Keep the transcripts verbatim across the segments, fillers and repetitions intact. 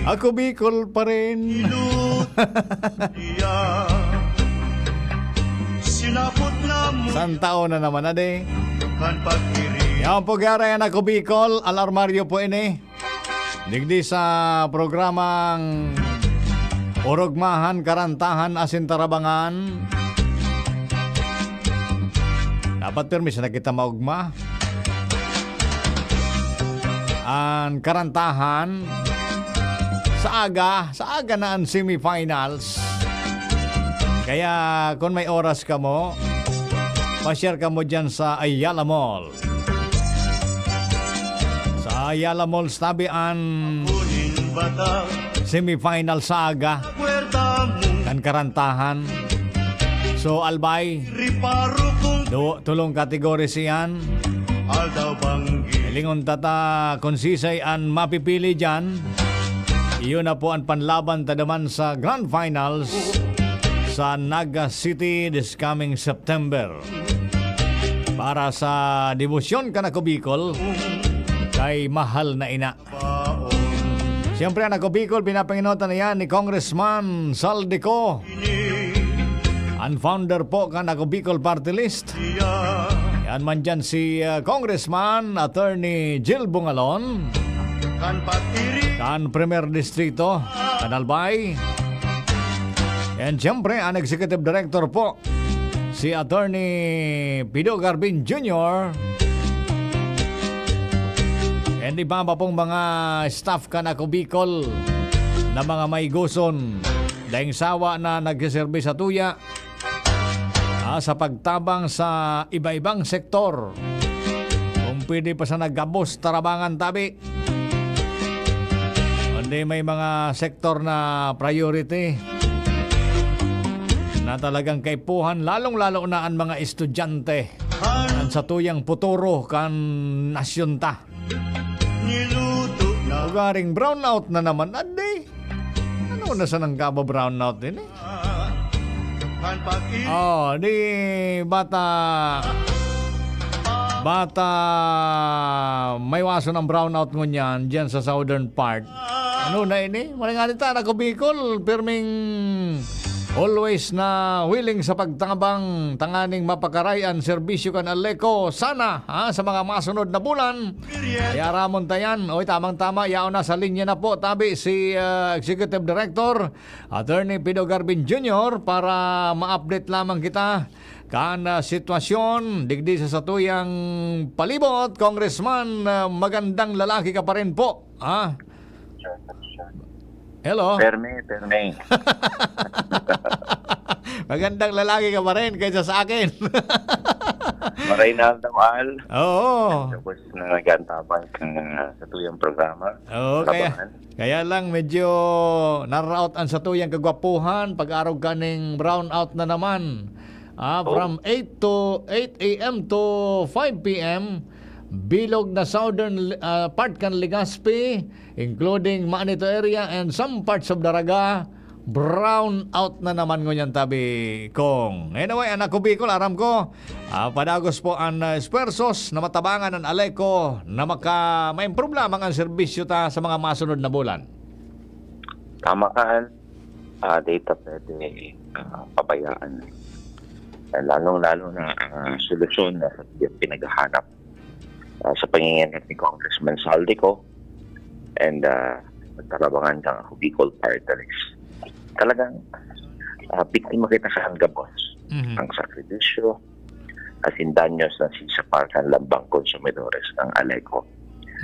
Ako Bicol pa rin. Sinapot na mo Santa na naman, ade. Kan pagkiri. Yan po, gyaray an Ako Bicol, Al Armario po ini. Digdi sa programang Orogmahan, Karantahan asin Tarabangan. Dapat permis na kita maugma. An Karantahan, sa aga, sa aga na an semifinals. Kaya kung may oras kamo, pasyar kamo dyan sa Ayala Mall. Sa Ayala Mall, tabi an semifinal sa aga kan Karantahan. So, Albay, do, tulong categories iyan. Lingon tata kung sisay an mapipili dyan. Iyon na po ang panlaban ta naman sa Grand Finals sa Naga City this coming September. Para sa debosyon kan Ako Bicol, kay mahal na ina. Siyempre, an Ako Bicol, pinapanginotan na yan ni Congressman Saldico, an founder po kan Ako Bicol Party List. Yan man dyan si, ah, Congressman Attorney Jill Bungalon, kan Primer Distrito, kan Albay. And siyempre, an Executive Director po, si Attorney Pido Garbin Junior, and iba pa pong mga staff kan Ako Bicol na mga maigoson. Daing sawa na nagsiserbi sa tuya, ah, sa pagtabang sa iba-ibang sektor. Kung pwede pa sana gabos, tarabangan tabi. Kundi may mga sektor na priority na talagang kaipuhan, lalong-lalo na ang mga estudyante, ang satuyang puturo kan nasyon ta. Ugaring brownout na naman, adi. Ano na sanang kaba-brownout din, eh? Oh, di bata, bata, may waso ng brownout ngunyan dyan sa southern part. Ano na ini? Maring anita, Ako Bicol, pirming always na willing sa pagtabang, tanganing mapakaray an serbisyo kan Aleco. Sana, ha, sa mga masunod na bulan, ay aramon ta yan. Oy, tamang-tama, yaon na sa linya na po, tabi si, ah, Executive Director, Attorney Pido Garbin Junior, para ma-update lamang kita kan, ah, sitwasyon digdi sa satuyang palibot. Congressman, ah, magandang lalaki ka pa rin po, ha? Hello? Perme, perme. Magandang lalaki ka pa rin kaysa sa akin. Maray na aldaw, Al. Oo. Tapos na nag-aantabang sa, sa tuyang programa. Oo, kaya, Labangan. Kaya lang medyo naraot ang satuyang kagwapuhan, pag-arog kaning brownout na naman. Ah, Oh. From eight to, eight a m to five p m, bilog na southern, ah, part kan Legazpi, including Manito area and some parts of Daraga, brown out na naman ngunyan tabi, Kong. Anyway, an Ako Bicol, aram ko, ah, padagos po an, ah, esfuerzos na matabangan an Aleco na maka-, ma-improve lamang ang serbisyo ta sa mga masunod na bulan. Tama ka, Al. Ah, di ta pwede, ah, pabayaan. Ah, lalong-lalo na ang solusyon na pinaghahanap, ah, sa pangingenot ni Congressman Saldico and, ah, nagtarabangan kang Ako Bicol Party List. Talagang, ah, biktima kita sa gabos. Mhm. Ang sakripisyo at indanyos na sisapal kan lambang konsumidores ng Aleco.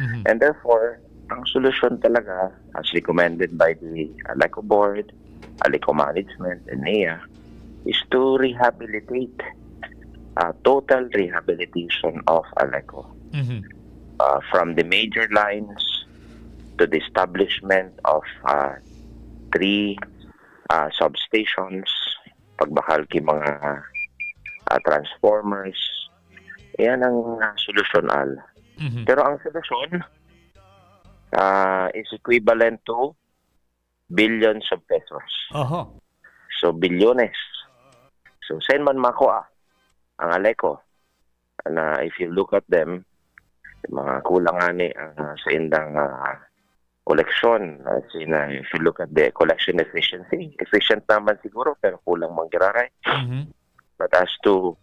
Mhm. And therefore, ang solusyon talaga, as recommended by the Aleco Board, Aleco Management, and N E A, is to rehabilitate, uh, total rehabilitation of Aleco. Mhm. Uh, from the major lines to the establishment of, uh, three, uh, substations, pagbakal ki mga, uh, transformers. Yan ang, uh, solusyon, Al. Mhm. Pero ang solusyon, uh, is equivalent to billions of pesos. Oho. So, bilyones. So, saan man makua ang Aleco? Na if you look at them, Mga kulang ngani ang, ah, saindang, ah, koleksyon. As in, ah, if you look at the collection efficiency, efficient naman siguro, pero kulang man giraray. Mhm. But as to,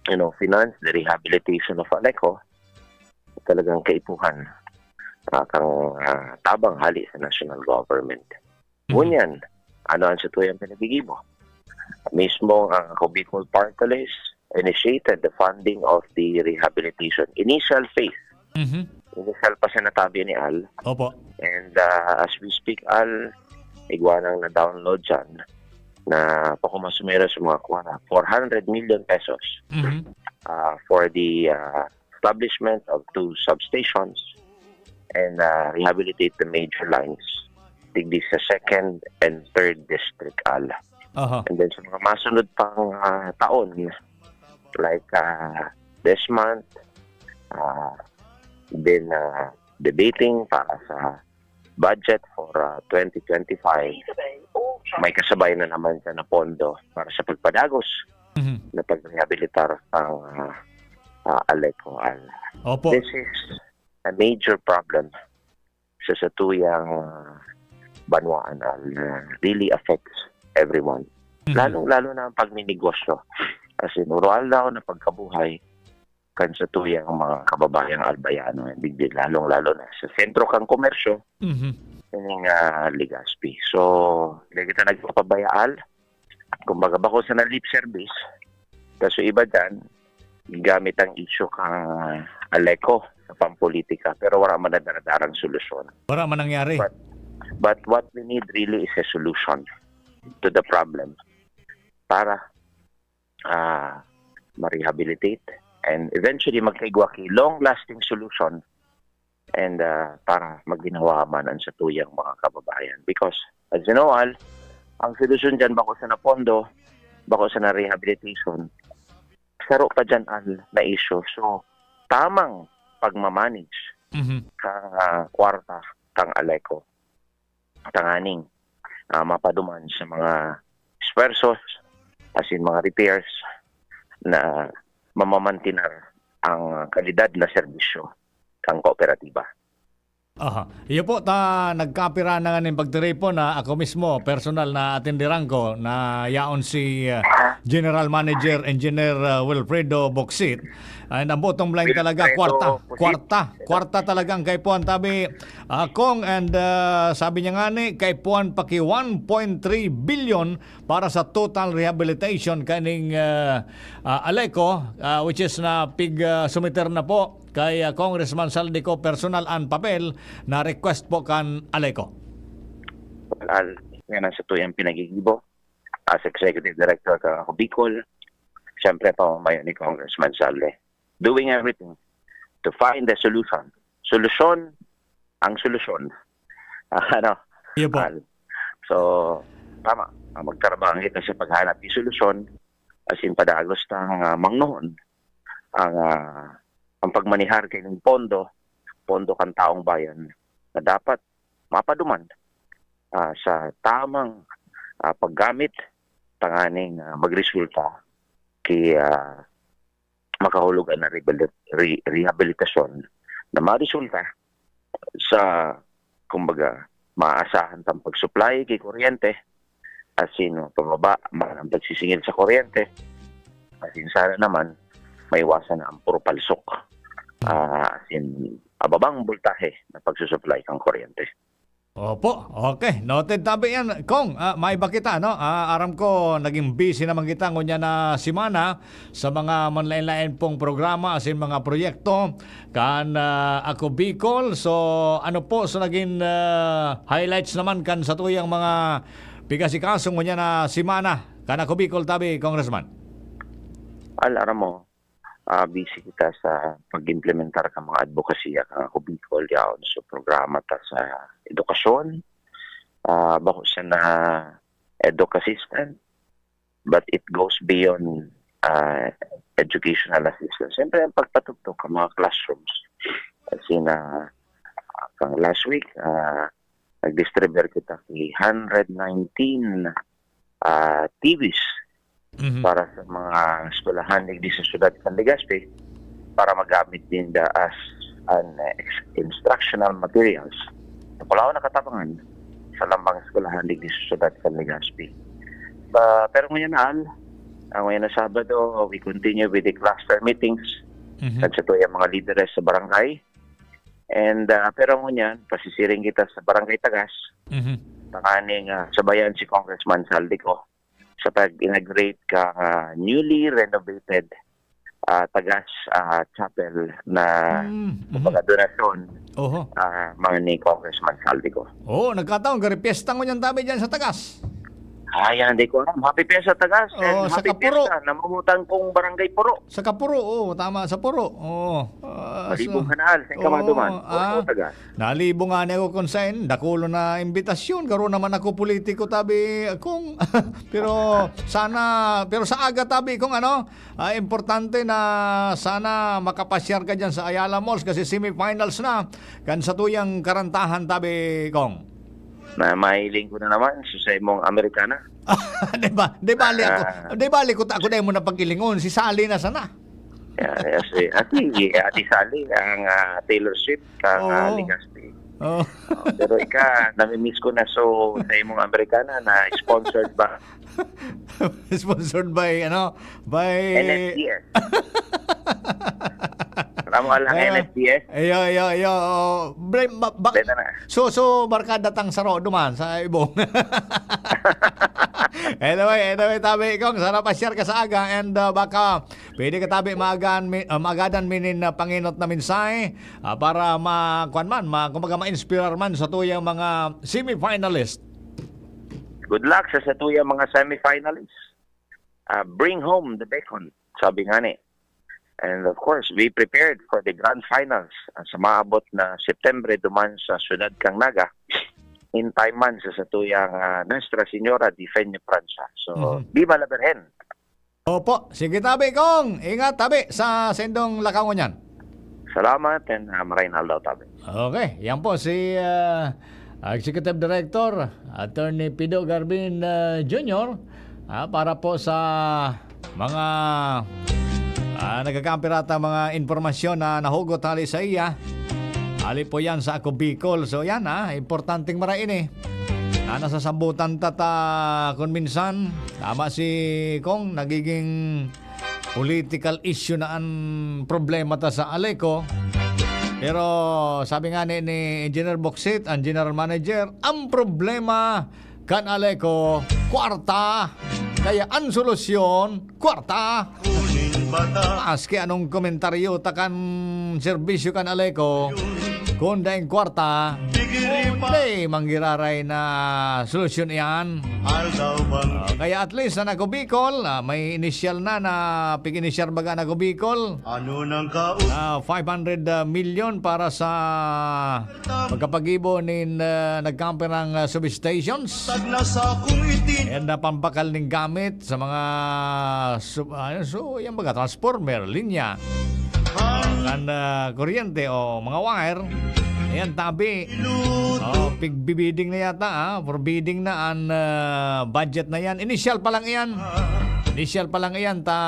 you know, finance the rehabilitation of Aleco, talagang kaipuhan, ah, kang, ah, tabang hali sa national government. Mhm. Ngunyan, ano ang satuyang pinagigibo? Mismo ang Ako Bicol Party List initiated the funding of the rehabilitation initial phase. Mhm. Initial pa siya natabi ni Al. Opo. And, ah, as we speak, Al, igwa nang na-download dyan na pakumasumero sa mga kuha na four hundred million pesos, Mhm. ah, for the, ah, establishment of two substations and, ah, rehabilitate the major lines digdi sa second and third district, Al. Aha. And then sa mga masunod pang, ah, taon, like, ah, this month, ah, then, ah, debating para sa budget for, ah, twenty twenty-five, may kasabay na naman siya na pondo para sa pagpadagos Mhm. na pagrehabilitar ang, ah, ah, Aleco, Al. Opo. This is a major problem sa satuyang, ah, banwaan, Al, na really affects everyone. Mhm. Lalong-lalo na ang pagninegosyo. As in, uro-aldaw na pagkabuhay kan satuyang mga kababayang Albayano, digdi, lalong-lalo na sa sentro kan komersyo, Mhm. ining, ah, Legazpi. So, dai kita nagpapabaya, Al. Kumbaga, bako sana lip service, tas yung iba dyan, gamit ang issue kang Aleco sa pampolitika, pero wala man nadaradarang solusyon. Wala man nangyari. But, but what we need really is a solution to the problem para, ah, ma-rehabilitate and eventually magkaigwa ki long-lasting solution and, ah, para maginhawa man ang satuyang mga kababayan. Because, as you know, Al, ang solusyon dyan, bako sana pondo, bako sana rehabilitation, saro pa dyan, Al, na issue. So, tamang pagmamanage Mhm. kang, ah, kwarta kang Aleco, tanganing, ah, mapaduman sa mga esfuerzos, as in mga repairs, na mamamantinar ang kalidad na serbisyo kang kooperatiba. Aha. Iyo po, ta, nagkapira na nga nin pagtiripon na ako mismo, personal na atenderan ko, na yaon si, ah, General Manager Engineer, ah, Wilfredo Bocsit. And ang bottom line talaga, Wilfredo kwarta, Bocsit. Kwarta, kwarta talagang kaipuhan, tabi, ah, Kong, and, ah, sabi niya nga ni, kaipuhan pa ki one point three billion para sa total rehabilitation kaning, ah, ah, Aleco, ah, which is na pig, ah, sumiter na po kay, ah, Congressman Zaldy Co personal an papel na request po kan Aleco. Al, yan ang satuyang pinagigibo as Executive Director ka Ako Bicol, siyempre pamamayo ni Congressman Zaldy. Doing everything to find the solution. Solusyon ang solusyon. Ah, ano? Iyo po. Al. So, tama. Ah, magtarabang kita sa paghanap ng solusyon, as in padagos tang, ah, mangnohon ang, ah, ang pagmanihar kaining pondo, pondo kan taong bayan na dapat mapaduman, ah, sa tamang, ah, paggamit tanganing, ah, magresulta ki, ah, makahulugan na rehabil-, re-, rehabilitasyon na maresulta sa, kumbaga, maaasahan tang pag-supply ki kuryente, as in, pababa man ang pagsisingil sa kuryente, as in, sana naman maiwasan na ang puro palsok. Ah, as in, ababang boltahe na pagsusupply kang kuryente. Opo, okay. Noted tabi yan. Kong, ah, maiba kita, no? Ah, aram ko, naging busy naman kita ngunyan na semana sa mga manlain-lain pong programa, as in mga proyekto kan, ah, Ako Bicol. So, ano po, so naging, ah, highlights naman kan satuyang mga pigasikaso ngunyan na semana kan Ako Bicol tabi, Congressman? Al, aram mo, ah, busy kita sa pag-implementar kan mga adbokasiya kan Ako Bicol yaon sa programa ta sa edukasyon. Ah, bako siya na eduk assistant, but it goes beyond, ah, educational assistance. Siyempre, ang pagpatugtog kan mga classrooms. Kasi na, ah, kang last week, ah, nag-distribute kita ki hundred nineteen, ah, T Vs Mhm. para sa mga eskwelahan digdi sa siyudad kan Legazpi para magamit ninda as an, eh, ex-, instructional materials na kulawan na katabangan sa lambang eskwelahan digdi sa syudad kan Legazpi. Ba, pero ngunyan na, Al, ah, ngunyan na Sabado, we continue with the cluster meetings Mhm. kan satuyang mga lideres sa barangay. And, ah, pero ngunyan, pasisiring kita sa Barangay Tagas, Mhm. tanganing, ah, sabayan si Congressman Zaldy Co sa pag-inaugurate kan, ah, newly renovated, ah, Tagas, ah, Chapel na Mm, mhm. kumbaga donasyon, Oho. ah, mga ni Congressman Zaldy Co. Oo, nagkataon, gari piyesta ngunyan tabi dyan sa Tagas. Ah, yan, di ko alam. Happy Fiesta, Tagas. Oo, And sa happy Kapuro. Fiesta, namumutang kong Barangay Puro. Sa Kapuro, oo, tama, sa Puro. Oo. Ah, Malibong so, Kanal, sa oo, Kamaduman. Oo, ah, Tagas. Nalibong nga niya ako kung saan, dakulo na imbitasyon, garo naman ako politiko, tabi, kung, pero sana, pero sa aga, tabi, kung ano, ah, importante na sana makapasyar ka dyan sa Ayala Malls kasi semifinals na, kan sa tuyang karantahan, tabi, kong. Na mahiling ko na naman sa, sa imong Amerikana. Di ba? Di bali ako. Ah. Di bali ko, ako dahil mo na pag-ilingon. Si Sally na sana. Yeah, yeah, si Ate, Ate Sally, ang, ah, Taylor Swift, ang, ah, Oo. Legazpi. Oo. Oh, pero ika, namimiss ko na. So, sa imong Amerikana na sponsored ba? Sponsored by, ano? By N S D S. Alam mo, alang Ay, N S D S? Ayo, ayo, ayo. Oh, bre-, ba-, ba-, Beta na. So, so, barkada tang saro duman sa ibong. Anyway, anyway, tabi, Kong, sana pa-share ka sa aga and, uh, baka pwede ka tabi maagaan mi-, uh, maagadan mi nin, uh, pangenot na mensahe, uh, para ma-, kuwan man, ma-, kumbaga ma-inspirar man sa tuyang mga semifinalist. Good luck sa, sa tuyang mga semifinalist. Uh, bring home the bacon, sabi nga ni. And of course, we prepared for the grand finals, ah, sa maabot na September duman sa siyudad kan Naga, in time man sa satuyang, ah, Nuestra Señora de Peñafrancia. So, Mhm. Viva la Virgen! Opo. Sige, tabi, Kong. Ingat, tabi, sa sendong lakaw ngunyan. Salamat and, ah, maray na aldaw, tabi. Okay. Yan po si, ah, Executive Director, Attorney Pido Garbin, ah, Junior, ah, para po sa mga, ah, nagkakampirata mga impormasyon na nahugot hali sa iya. Hali po yan sa Ako Bicol. So yan, ah, importanteng marain eh. Na nasasabutan ta ta kun minsan, tama si Kong, nagiging political issue na ang problema ta sa Aleco. Pero sabi nga ni, ni Engineer Boksit, ang general manager, ang problema kan Aleco, kwarta. Kaya ang solusyon, kwarta. Maski anong komentaryo ta kan serbisyo kan Aleco, kun daing kwarta, kun dai manggiraray na solusyon iyan. Ah, kaya at least, an Ako Bicol, ah, may initial na, na pig-initial baga an Ako Bicol. Ano nang kaus- Ah, five hundred million para sa pagkapagibo nin, ah, nagkampirang, ah, substations. Tagna sa akong itin. And, ah, pampakal ning gamit sa mga sub-, ah, so, yan baga, transformer, linya. Kan, ah, kuryente o mga wire. Ayan, tabi. Oh, pigbibidding na yata, ah. For bidding na an, ah, budget na yan. Initial pa lang iyan. Initial pa lang iyan. Ta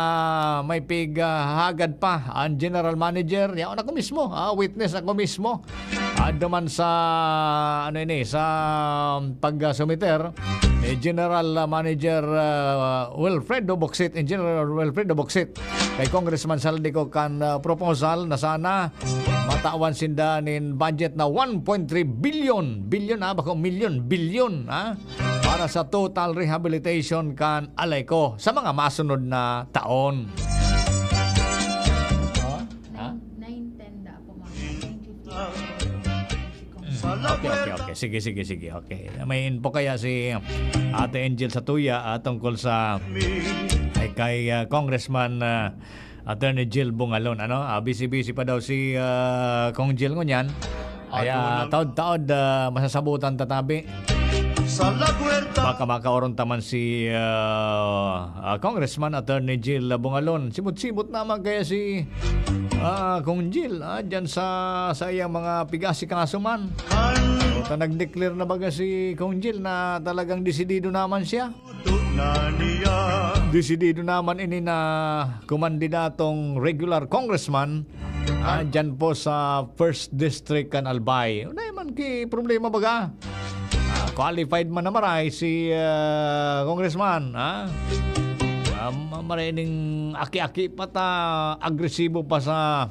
may pig, ah, hagad pa an general manager. Yaon ako mismo, ah, witness ako mismo. Ando man sa, ano ini, sa pag-sumiter ni General Manager, ah, Wilfredo Boksit, Engineer Wilfredo Boksit, kay Congressman Zaldy Co kan, ah, proposal na sana matawan sinda nin budget na one point three billion, billion, ah, bako milyon, bilyon, ah, para sa total rehabilitation kan Aleco sa mga masunod na taon. Oh, ha? Nine ten da ako, mga nine fifty. Mm, okay, okay, okay. Sige, sige, sige. Okay. May info kaya si Ate Angel Satuya, ah, tungkol sa, ay, kay, ah, Congressman, ah, Attorney Jill Bungalon, ano? Ah, busy-busy pa daw si, ah, Kong Jill ngunyan. Kaya taod-taod, ah, masasabutan ta tabi. Baka makaoron ta man si, ah, ah, Congressman Attorney Jill Bungalon. Simot-simot naman kaya si, ah, Kong Jill, ah, dyan sa, sa iyang mga pigasikaso man. O, ta nag-declare na baga si Kong Jill na talagang desidido naman siya? Desidido naman ini na kumandidatong regular congressman Ah, dyan po sa First District kan Albay. Wala man ki problema baga. Ah, qualified man na maray si, ah, Congressman, ha? Ah, ma-, maray ning aki-aki pa ta, agresibo pa sa,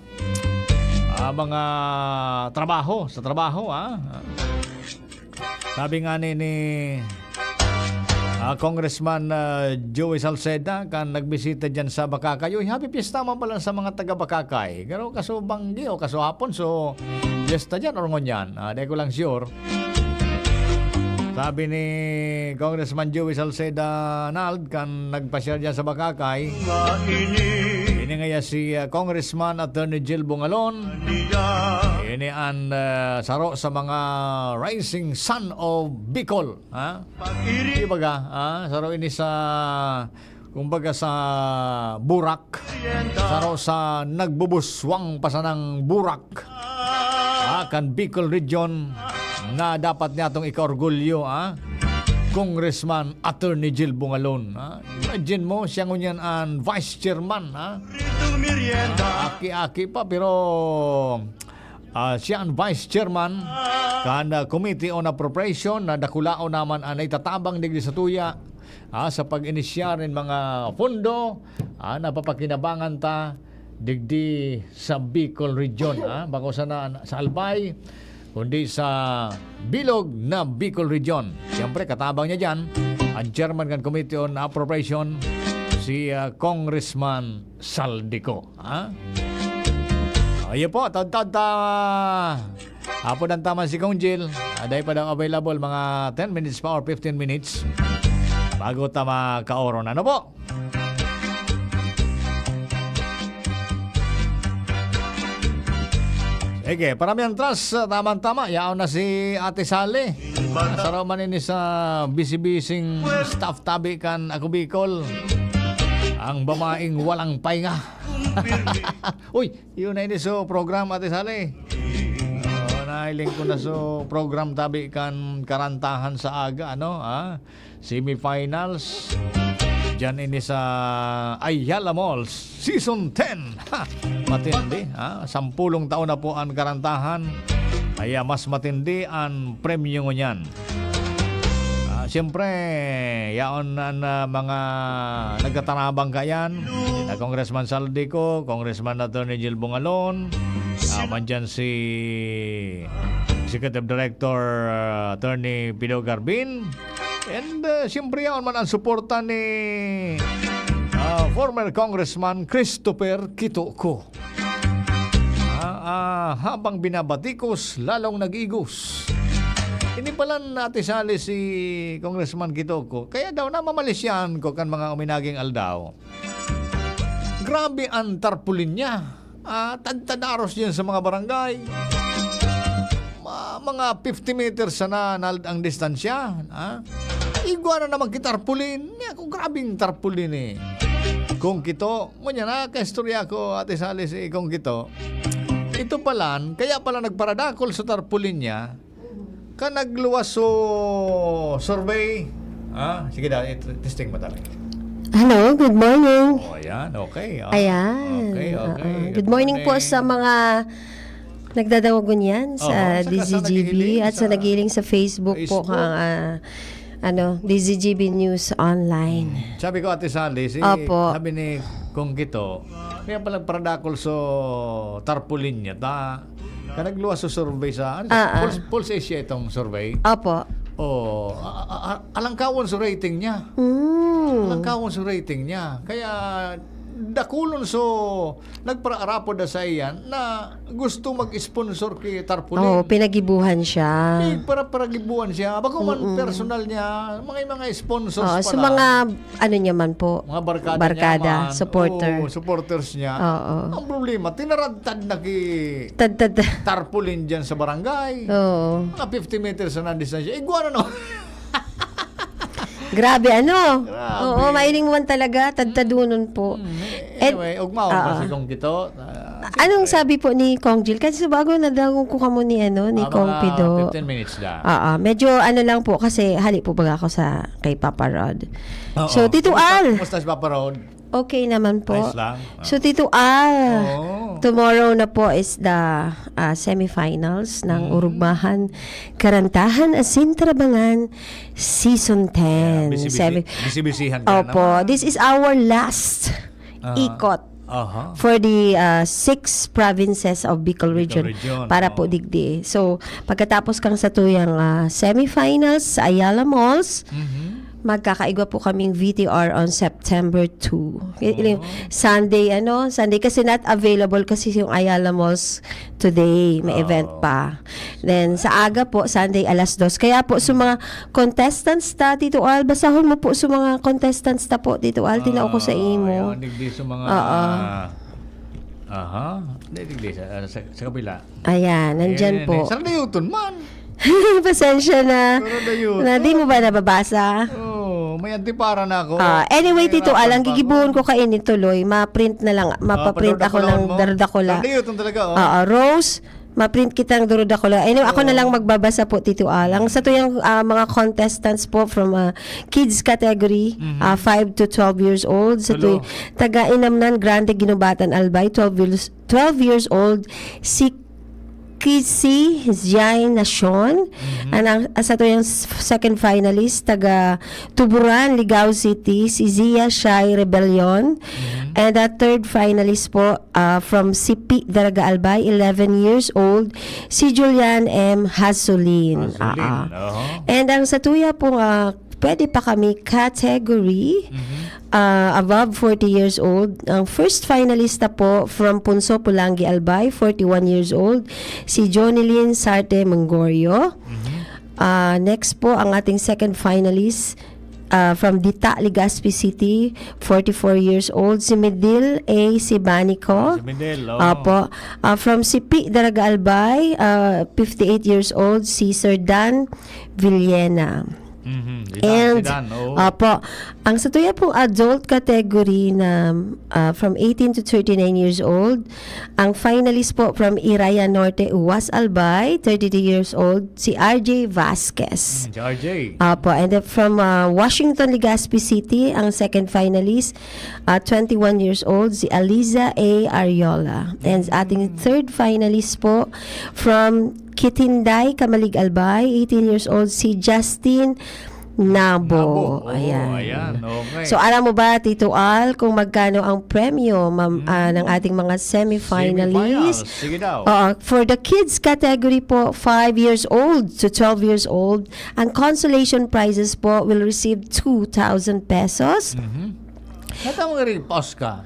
ah, mga trabaho, sa trabaho, ha? Sabi nga ni, ni, ah, Congressman, ah, Joey Salceda, kan nagbisita dyan sa Bacacay. Uy, happy fiesta man pala sa mga taga Bacacay. Pero kaso banggi o kaso hapon, so fiesta dyan or ngunyan. Ah, di ko lang sure. Sabi ni Congressman Joey Salceda, Nald, kan nagpasyal dyan sa Bacacay. Ini ngaya si, ah, Congressman Attorney Jill Bungalon. Ini an, ah, saro sa mga rising sun of Bicol, ha? Di baga, ha? Saro ini sa, kumbaga, sa burak. Saro sa nagbubuswang pa sanang burak, ha, kan Bicol Region na dapat niyatong ikaorgulyo, ha? Congressman Attorney Jill Bungalon, ha? Imagine mo, siya ngunyan an vice chairman, ha? Aki-aki pa, pero, ah, siya an vice chairman kan, ah, Committee on Appropriation na dakulaon naman an itatabang digdi sa tuya, ah, sa pag-inisyar nin mga pondo, ah, na papakinabangan ta digdi sa Bicol Region, ah. Bako sana sa Albay, kundi sa bilog na Bicol Region. Siyempre, katabang niya dyan, ang chairman kan Committee on Appropriation, si, ah, Congressman Saldico, ha? Ayo po, tadtad ta. Hapon ang tama si Kong Jill. Aday pa daw available, mga ten minutes pa or fifteen minutes bago ta makaoron. Ano po? Sige, para mi ang trust, tamang-tama. Yaon na si Ate Sally. Nasaraw man ini sa busy-busy staff tabi kan Ako Bicol. Ang babaeng walang pahinga. Uy, yun na ini so program, Ate Sally. Oh, nahiling ko na so program tabi kan karantahan sa aga, ano, ah? Semifinals. Diyan ini sa Ayala Malls, Season ten. Ha! Matindi, ha? Sampulong taon na po ang karantahan. Kaya mas matindi ang premyo ngunyan. Ah, siyempre, yaon na, na mga nagtatarabang kayan. Na Congressman Saldico, Congressman Attorney Jill Bungalon, ah, man dyan si Executive Director, ah, Attorney Pido Garbin. And, ah, siyempre, yaon man ang suporta ni, ah, former Congressman Christopher Quitoco. Ah, ah, habang binabatikos, lalong nag-igos. Ini palan, Ate Sally, si Congressman Quitoco. Kaya daw namamalisyahan ko kan mga uminaging aldaw. Grabe ang tarpaulin niya. Ah, tadtadaros diyan sa mga barangay. Ma-, mga fifty meters sana nald ang distansya, ha? Igwa na naman ki tarpaulin. Niya, kung grabing tarpaulin eh. Kung Kito, ngunyan, nakakaistorya ko, Ate Sally, si Kung Kito. Ito palan, kaya pala nagparadakol sa tarpaulin niya, ka nagluwas so survey. Ah, sige daw, it-, testing mo talaga. Hello, good morning. Oh, ayan, okay, ah. Ayan, Okay, okay. oo. Good Good morning po morning. sa mga nagdadangog ngunyan sa Oo, saka sa D Z G B nagigiling at sa sa nagiling sa Facebook po, Facebook. kang, ah, ano, D Z G B News Online. Hmm. Sabi ko, Ate Sally, si, Opo. sabi ni Kong Kito, kaya pala paradakol so tarpaulin niya, ta, ka nagluwas so survey sa, ano, Ah, ah. Pulse, Pulse Asia itong survey. Opo. Oh, a-, a-, a-, alangkawon so rating niya. Mm. Alangkawon so rating niya. Kaya dakulon so nagparaarapod na sa iyan na gusto mag-sponsor ki tarpaulin. Oo, pinagibuhan siya. May para-, paragibuhan siya. Bako man Mm-mm. personal niya, mga, mga sponsors Oo, sa pala. mga, ano niya man po, Mga barkada niya barkada, man. supporter. Oo, supporters niya. Oo. Ang problema, tinaradtad na ki Tadtad. tarpaulin dyan sa barangay. Oo. Mga fifty meters na distansya. Igwa na, no? Grabe, ano? Grabe. Oo, mailing mo man talaga, tadtadunon po. Hmm, And anyway, ugmaon pa Oo. si Kong Kito. Ah, Anong sabi po ni Kong Jill? Kasi bago nadangog ko kamo ni, ano, ni Ah, Kong mga Pido. fifteen minutes lang. Oo, medyo ano lang po kasi hali po baga ako sa kay Papa Rod. Oo. So, Tito Kumusta, Al. kumusta si Papa Rod? Okay naman po. Ayos lang. Ah. So, Tito Al, Oo. tomorrow na po is the, ah, semifinals ng Mm. Urugmahan Karantahan Asin Tarabangan Season ten. Yeah, busy-busy. Semi- Busy-busyhan ka Opo, naman. This is our last Ah. ikot Aha. for the, ah, six provinces of Bicol Bicol Region Region, para po oo. digdi. So, pagkatapos kang satuyang, ah, semifinals sa Ayala Malls, Mhm. magkakaigwa po kaming V T R on September two. I-, Oo. Sunday, ano? Sunday kasi not available kasi yung Ayala Malls today. May Oo. event pa. Then, sa aga po, Sunday, alas dos. Kaya po, sa mga contestants ta, Tito Al, basahon mo po sa mga contestants ta po, Tito Al, tinao ko sa Ah, imo. Ayan, digdi sa mga Oo. Aha. Hindi, digdi sa, sa, sa kabila. Ayan, nandyan Ayan, po. Ayan. Saradayoton man. Pasensya na. Saradayoton. Na, di mo ba nababasa? Oh, may antipara na ako. Ah, anyway, May Tito Al, ang hirapan pa gigibuhon ako. ko kaini tuloy, ma-print na lang, Ah, mapaprint ako ng darodakula. Darodakula. Saradayoton talaga, oh. Ah, ah, Rose, ma-print kitang darodakula. Anyway, ako na Oo. lang magbabasa po, Tito Al. Ang sa tuyang, ah, mga contestants po from, ah, kids category, Mhm. ah, five to twelve years old. Sa Hello. tuy-, taga Inamnan Grande, Guinobatan, Albay, twelve years, twelve years old, si Kisi Jai Nacion. Mhm. Ang, ang sa tuyang s-, second finalist, taga Tuburan, Ligao City, si Zia Shai Rebellion. Mhm. And the third finalist po, ah, from Sipi, Daraga, Albay, eleven years old, si Julian M Hasulin. Hasulin, Ah, ah. oho. And ang sa tuya pong, ah, pwede pa kami category, Mhm. ah, above forty years old. Ang first finalista po from Punso, Pulangi, Albay, forty-one years old, si Jonilyn Sarte Mangorio. Mhm. Ah, next po, ang ating second finalist, ah, from Dita, Legazpi City, forty-four years old, si Medil A Sibanico. Ah, si Medil, oo. Apo. Ah, from Sipi, Daraga, Albay, ah, fifty-eight years old, si Sir Dan Villena. Mhm, si Dan, And, si Dan, oo. Apo, ang sa tuya pong adult category na, ah, from eighteen to thirty-nine years old, ang finalist po from Iraya Norte, Uwas, Albay, thirty-two years old, si R J Vasquez. Mm, si R J. Apo, and then from, ah, Washington, Legazpi City, ang second finalist, ah, twenty-one years old, si Aliza A Ariola. And Mm. ating third finalist po from Kitinday, Camalig, Albay, eighteen years old, si Justin Nabo. Nabo. Oo, Ayan. ayan. Okay. So, alam mo ba, Tito Al, kung magkano ang premyo, ma'am, Mm. ah, ng ating mga semifinalists? Semifinals. Sige daw. Oo, for the kids category po, five years old to twelve years old, ang consolation prizes po will receive two thousand pesos. Mhm. Nata mo nga rin, pause ka.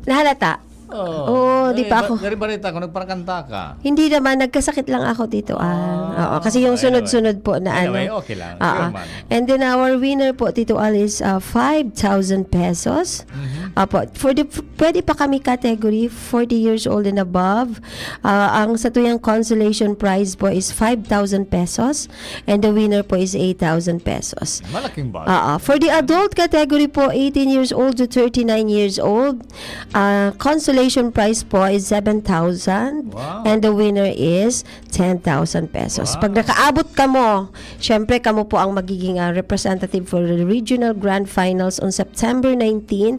Nahalata? Oo. Oo, di Nari-, pa ako. naribarita ko, nagparakanta ka. Hindi naman, nagkasakit lang ako, Tito Al. Ah, Oo, kasi yung anyway. sunod-sunod po na Anyway, ano. okay lang. Oo. Sure man. And then our winner po, Tito Al, is, uh, five thousand pesos. Mhm. Apo, for the, pwede pa kami category, forty years old and above. Ah, ang sa tuyang consolation prize po is five thousand pesos. And the winner po is eight thousand pesos. Malaking bagay. Oo. For the adult category po, eighteen years old to thirty-nine years old, ah, consolation prize po is seven thousand. Wow. And the winner is ten thousand pesos. Wow. Pag nakaabot kamo, syempre, kamo po ang magiging, ah, representative for the regional grand finals on September nineteen,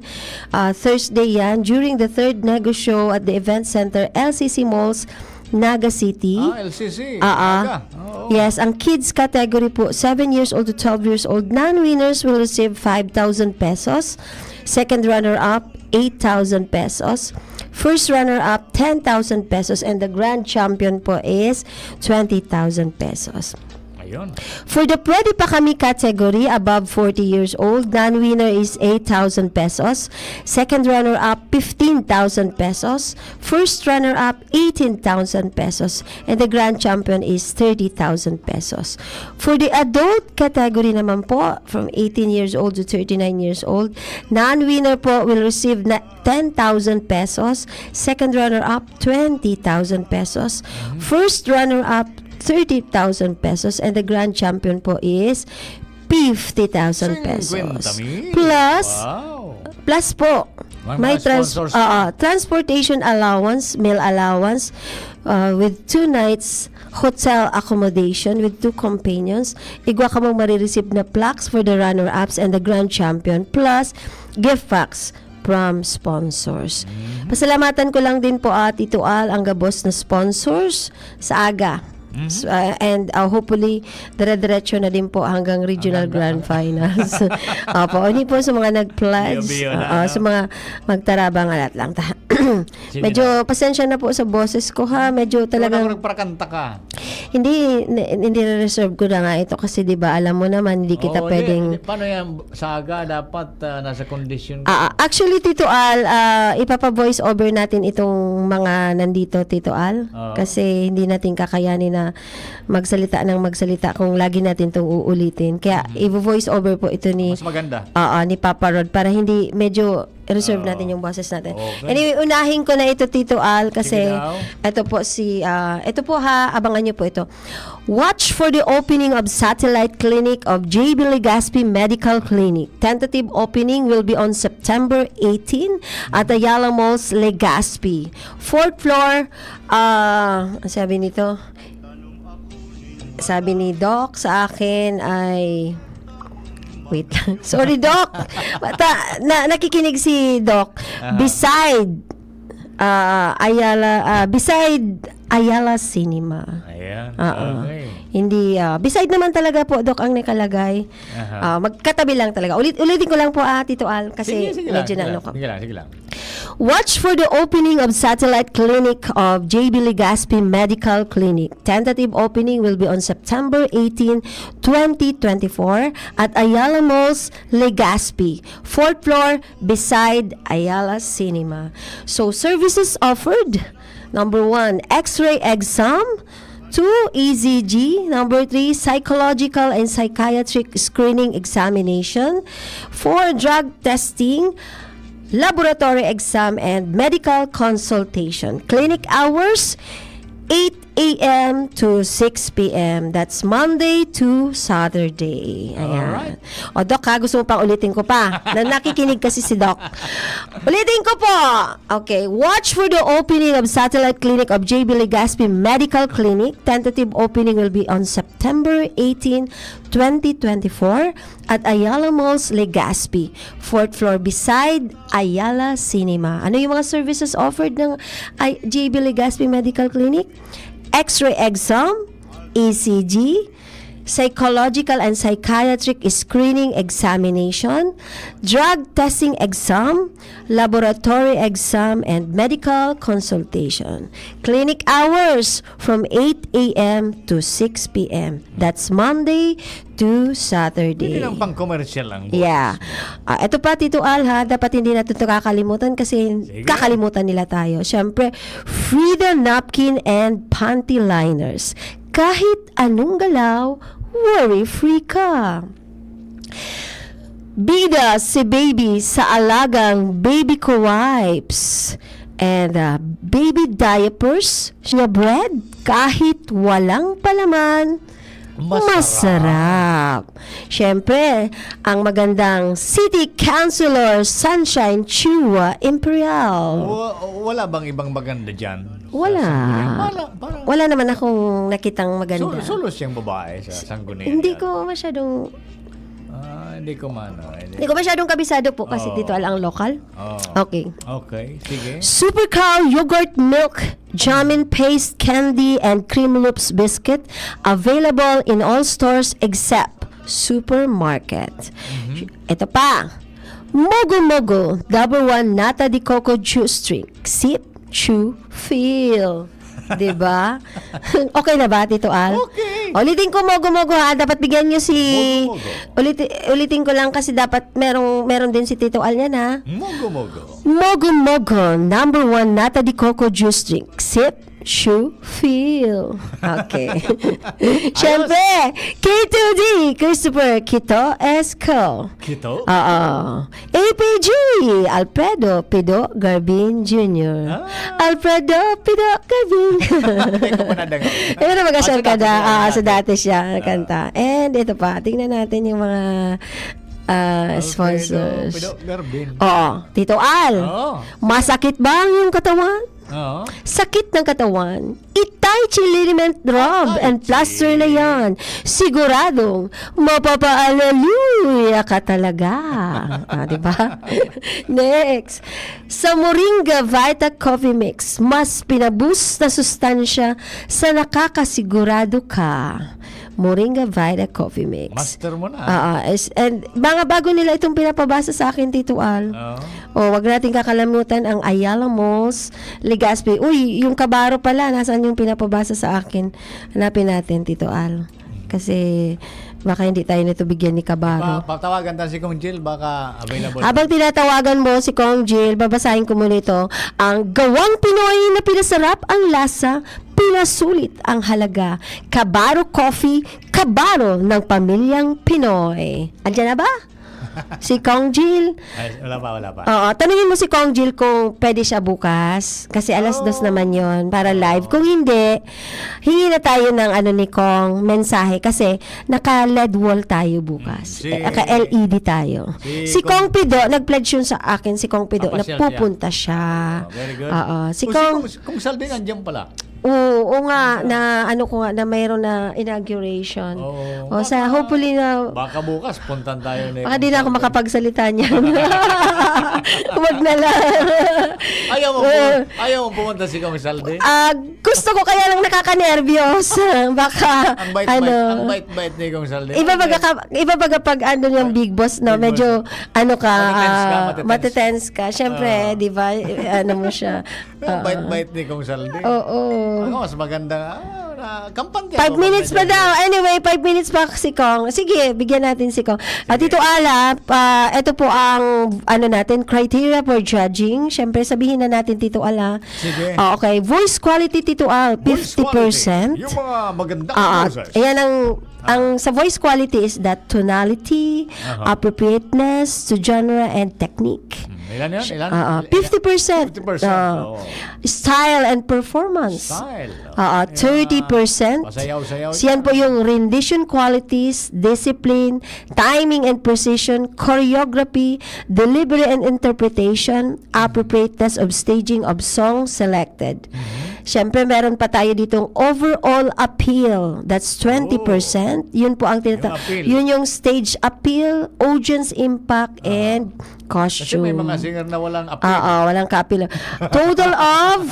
ah, Thursday yan, during the third Negosyo at the Event Center, L C C Malls, Naga City. Ah, L C C. Ah, ah. Naga. Oo. Yes, ang kids category po, seven years old to twelve years old, non-winners will receive five thousand pesos. Second runner-up, eight thousand pesos. First runner-up, ten thousand pesos. And the grand champion po is twenty thousand pesos. Ayun. For the Pwede Pa Kami category, above forty years old, non-winner is eight thousand pesos. Second runner-up, fifteen thousand pesos. First runner-up, eighteen thousand pesos. And the grand champion is thirty thousand pesos. For the adult category naman po, from eighteen years old to thirty-nine years old, non-winner po will receive na ten thousand pesos. Second runner-up, twenty thousand pesos. First runner-up, thirty thousand pesos. And the grand champion po is fifty thousand pesos. Cincuenta mil. Plus, Wow. plus po, May trans-, sponsors. Oo, transportation allowance, meal allowance, uh, with two nights hotel accommodation with two companions. Igwa kamong marireceive na plaques for the runner-ups and the grand champion, plus gift packs from sponsors. Mhm. Pasalamatan ko lang din po, ah, Tito Al, ang gabos na sponsors sa aga. Mhm. S-, ah, and, ah, hopefully, dire-diretso na din po hanggang regional Hanggang grand finals. Opo, hindi po sa mga nag-pledge, Biyo-biyo na, oo, ano? Sa mga magtarabang, alat lang ta. Sige Medyo na. Pasensya na po sa boses ko, ha. Medyo talagang Wala ko nagprakanta ka. Hindi, ni-, nire-reserve ko na nga ito kasi, di ba, alam mo naman, hindi kita Oo, hindi, pwedeng hindi. Paano yan? Sa aga, dapat, ah, nasa kondisyon ka. Ah, ah, actually, Tito Al, ah, ipapa-voice over natin itong mga nandito, Tito Al. Oo. Kasi hindi natin kakayanin na magsalita ng magsalita kung lagi natin itong uulitin. Kaya, Mhm. i-voice over po ito ni Mas maganda. Oo, ni Papa Rod para hindi medyo reserve Oo. natin yung boses natin. Okay. Anyway, unahin ko na ito, Tito Al, kasi Sige daw. ito po si, ah, ito po ha, abangan niyo po ito. Watch for the opening of satellite clinic of J B Legaspi Medical Clinic. Tentative opening will be on September eighteen at Ayala Malls, Legazpi. Fourth floor, ah, ang sabi nito, sabi ni Doc sa akin ay, wait lang. Sorry, Doc. Bata, na, nakikinig si Doc. Aha. Beside, ah, Ayala, ah, beside Ayala Cinema. Ayan. Oo. Okay. Hindi, ah, beside naman talaga po, Doc, ang nakalagay. Aha. Ah, magkatabi lang talaga. Ulit, ulitin ko lang po, ah, Tito Al, kasi Sige, sige lang, medyo sige na lang, ano ko. sige lang, sige lang. Watch for the opening of satellite clinic of J B Legaspi Medical Clinic. Tentative opening will be on September eighteen, twenty twenty-four at Ayala Malls, Legazpi, fourth floor, beside Ayala Cinema. So, services offered, number one, X-ray exam, two, E C G, number three, psychological and psychiatric screening examination, four, drug testing, laboratory exam, and medical consultation. Clinic hours, eight a m to six p m. That's Monday to Saturday. Ayan. Alright. O, Doc, ha, gusto mo pang ulitin ko pa? Na nakikinig kasi si Doc. Ulitin ko po. Okay. Watch for the opening of satellite clinic of J B Legaspi Medical Clinic. Tentative opening will be on September eighteen, twenty twenty-four at Ayala Malls, Legazpi. Fourth floor beside Ayala Cinema. Ano yung mga services offered ng ay-, J B Legaspi Medical Clinic? X-ray exam, E C G, psychological and psychiatric screening examination, drug testing exam, laboratory exam, and medical consultation. Clinic hours from eight a m to six p m. That's Monday to Saturday. Pwede lang pang commercial ang boss. Yeah. Ah, eto pa, Tito Al, ha, dapat hindi natin 'to kakalimutan kasi Sige. kakalimutan nila tayo. Siyempre, Frida Napkin and Panty Liners. Kahit anong galaw, worry-free ka. Bida si baby sa alagang baby ko wipes and, ah, baby diapers, niya bread, kahit walang palaman, Masarap. masarap. Siyempre, ang magandang City Councilor Sunshine Chua Imperial. Wa-, wala bang ibang maganda dyan? Sa Wala. Sangguniang? Wala, parang Wala naman akong nakitang maganda. Sul-, sulos yung babae sa Sangguniang Hindi yan. ko masyadong Ah, hindi ko mano, hindi. Hindi ko masyadong kabisado po kasi Oo. dito lang ang lokal. Oo. Okay. Okay, sige. Supercow yogurt milk, jamin paste, candy, and cream loops biscuit available in all stores except supermarket. Mhm. Ito pa. Mogo Mogo, number one nata de coco juice drink. Sip, chew, feel. Di ba? Okay na ba, Tito Al? Okay. Ulitin ko, Mogo Mogo, ha? Dapat bigyan niyo si Mogo Mogo. Uliti-, ulitin ko lang kasi dapat merong, meron din si Tito Al yan, ha? Mogo Mogo. Mogo Mogo, number one nata de coco juice drink. Sip, chew, feel. Okay. Ayos. Siyempre, K two D, Christopher Quito Esco. Quito? Oo. A P G, Alfredo Pido Garbin Junior Ah. Alfredo Pido Garbin. Hindi ko pa nadangog. Pero mag-asyang Ah, sa ka dati na, siya, ah, sa ah, sa dati. dati siya, Ah. kanta. And ito pa, tingnan natin yung mga, ah, sponsors. Alfredo Pido Garbin. Oo, Tito Al. Oo. Masakit ba ang iyong katawan? Oo. Sakit ng katawan? I-Tai Chi Liniment Rub Ah, and Tai Chi. Plaster na yan. Siguradong mapapa-aleluya ka talaga. Ah, di ba? Next. Sa Moringa Vita Coffee Mix, mas pinabus na sustansya sa nakakasigurado ka. Moringa Vita Coffee Mix. Master mo na. Oo. Is, and mga bago nila itong pinapabasa sa akin, Tito Al. Oo. O, wag natin kakalamutan ang Ayala Malls, Legazpi. Uy, yung Kabaro pala, nasaan yung pinapabasa sa akin? Hanapin natin, Tito Al. Kasi baka hindi tayo nito bigyan ni Kabaro. Pa-, patawagan ta si Kong Jill, baka available. Habang tinatawagan mo si Kong Jill, babasahin ko muna ito. Ang gawang Pinoy na pinasarap ang lasa, pinasulit ang halaga. Kabaro Coffee, Kabaro ng pamilyang Pinoy. Andiyan na ba? Si Kong Jill. Ay, wala pa, wala pa. Oo, tanungin mo si Kong Jill kung pwede siya bukas. Kasi alas dos Oh. naman yon para live. Oo. Kung hindi, hingi na tayo ng ano ni Kong, mensahe. Kasi naka-L E D wall tayo bukas. Mm, si Eh, naka-L E D tayo. si Si Kong Kong Pido, nag-pledge yun sa akin, si Kong Pido, Papasyal siya. napupunta siya. Oh, very good. Oo, si Oh, si Kong Kong, Kong Saldi nandiyan pala. Oo, oo nga, Ano? na ano ko nga, na mayroon na inauguration. Oo. O, sa Baka, hopefully na baka bukas, puntan tayo ni Baka di na ako Kong Saldi. makapagsalita niyan. Wag na lang. Ayaw mo Oo. pu-, ayaw mo pumunta si Kong Saldi? Ah, gusto ko kaya lang nakakanerbiyos. Baka, Ang bait-bait, ano, ang bait-bait ni Kong Saldi. iba baga Ang bait. ka, iba baga pag ano yung Big Boss, no? Big Medyo, Boss. ano ka, Matitense ka, ah, matitense. matitense ka. Siyempre, Oo. di ba, ano mo siya. Ang Oo. bait-bait ni Kong Saldi. Oo. Ako, mas maganda nga. Ah, na, kampante Five ako, minutes medyo pa daw. Anyway, five minutes pa si Kong. Sige, bigyan natin si Kong. At Sige. Tito Al, ah, pa, ito po ang, ano natin, criteria for judging. Siyempre, sabihin na natin, Tito Al, ah. Sige. Ah, okay. Voice quality, Tito Al, Voice fifty percent. quality. Yung mga magandang Ah, ah. boses. Ayan ang, Ah. ang sa voice quality is that tonality, Aha. appropriateness to genre and technique. Hmm, ilan yun? Ilan? Ah, ah, Ilan? fifty percent. Fifty percent, Ah. oo. Style and performance. Style. Ah, ah, Kaya, thirty percent. pasayaw-sayaw Siyan po yan. yung rendition qualities, discipline, timing and precision, choreography, delivery and interpretation, appropriateness of staging of song selected. Mhm. Siyempre, meron pa tayo ditong overall appeal. That's twenty percent. Oh. Yun po ang tinata-, Yung appeal. yun yung stage appeal, audience impact, Aha. and Kasi may mga costume. singer na walang appeal. Oo, walang ka-appeal. Total of